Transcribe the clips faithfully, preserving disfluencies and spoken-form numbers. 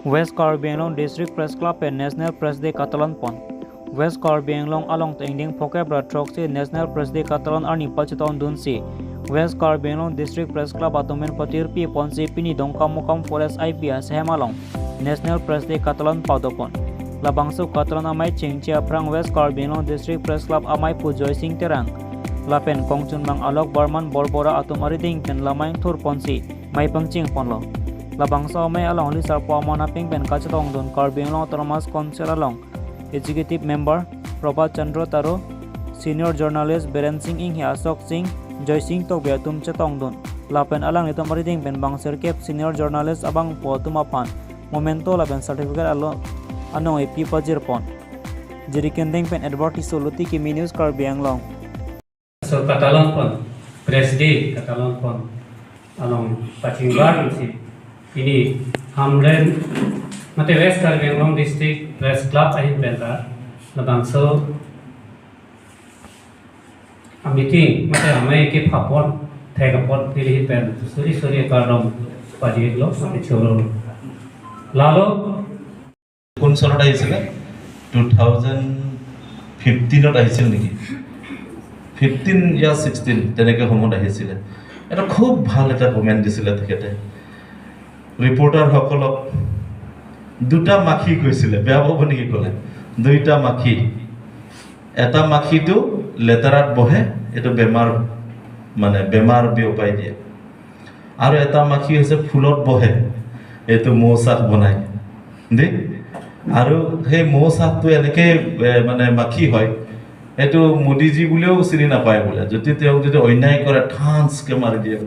West Karbi Anglong District Press Club pen National Press Day katalon pon. West Karbi Anglong along ingdeng phokep ra throksi National Press Day katalon arni pachetongdunsi West Karbi Anglong District Press Club atum pen patirpi ponsi pini Dongkamukam Forest I P S hem along National Press Day katalon padopon. Labangso katalon amei chingchi aphrang West Karbi Anglong District Press Club amei pu Joysing Terang lapen kongchunbang Alok Barman Borbora atum arideng pen lamai thur ponsi mei pangching ponlo. Labangso amei along lisarpo amon apeng pen kachetongdun Karbi Anglong Autonomous Council along Executive Member Prabhat Chandra Taro, Senior Journalist Biren Singh Inghi, Ashok Singh, Joysing Tokbi atum chetongdun. Lapen alanglitum arideng pen bang sirkep Senior Journalist abangpo atum aphan memento lapen certificate alo anong epi pajir pon. Jiri kendeng pen Edward Tisso, Luti Kimi News, Karbi Anglong. So katalon pon, Press Day katalon pon along pachingbar si pini Hamren mate West Karbi Anglong District Press Club ahin pen ta labangso a meeting mate amei kephapon thekapon pili pen suri suri kardom pajirlo mate choro. Lalo কোন চনত আহিছিলে? Two thousand ফিফটিনত আহিছিল নেকি? ফিফটিন য়া ছিক্সটিন, তেনেকে সময়ত আহিছিলে। এটা খুব ভাল এটা কমেণ্ট দিছিলে তেখেতে। ৰিপৰ্টাৰসকলক দুটা মাখি কৈছিলে, বেয়া পাব নেকি ক'লে? দুইটা মাখি। এটা মাখিটো লেতেৰাত বহে, এইটো বেমাৰ, মানে বেমাৰ বিয়পাই দিয়ে। আৰু এটা মাখি হৈছে ফুলত বহে, এইটো মৌচাক বনাই দেই। আৰু সেই মৌচাকটো এনেকে, এ, মানে মাখি হয়, এইটো মোদীজী বুলিও চিনি নাপায় বোলে। যদি তেওঁক যদি অন্যায় কৰে, ঠাঁচকে মাৰি দিয়ে,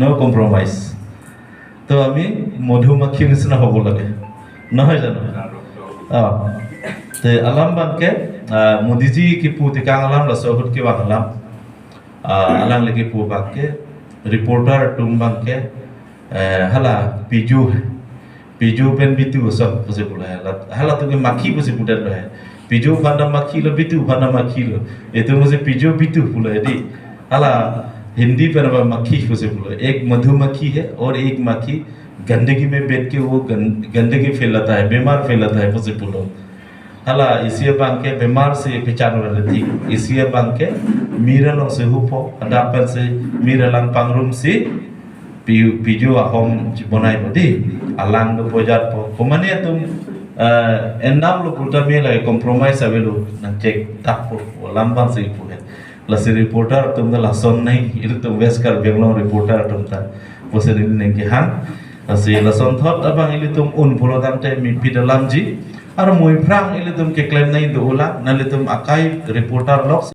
ন' কম্প্ৰমাইজ। তো আমি মধুমাখিৰ নিচিনা হ'ব লাগে, নহয় জানো? অ, তে alam abangke, ah, Modiji kipu tekang alam laso ahut kevang alam. Ah, alangli kipu abangke, reporter atum abangke, eh, hala piju hai. Piju pen bitu asap pusi pulo hai. Hala, halatum ke makhi pusi pudetlo hai. Piju aphan ta makhi lo, bitu aphan ta makhi lo. Itum pusi piju bitu pulo hai dei. Hala Hindi pen apa makhi pusi pulo. एक मधुमक्खी है और एक मक्खी गंदगी में बैठ के वो गं-, गंदगी फैलाता है, बीमार फैलाता है pusi pulo. Hala isi abangke bemar si pechan wala thik. Isi abangke mir alongsi hupo, hadak pensi mir alang pangrumsi pi-, piju ahom chibonaipo dei. Alang do pojatpo. Komane atum, eh, endam lo puta me lake compromise avelo, nangchekdakpo, alam abangsi pu hai. Lasi reporter atum ta lason nai, ilitum West Karbi Anglong reporter atum ta pusi neli nangkehang. Lasi lasonthot abang ilitum un pulo tangte mepik alamji. Ar mo aphrang ilitum keklem nai do-olang, nanglitum akai reporter lok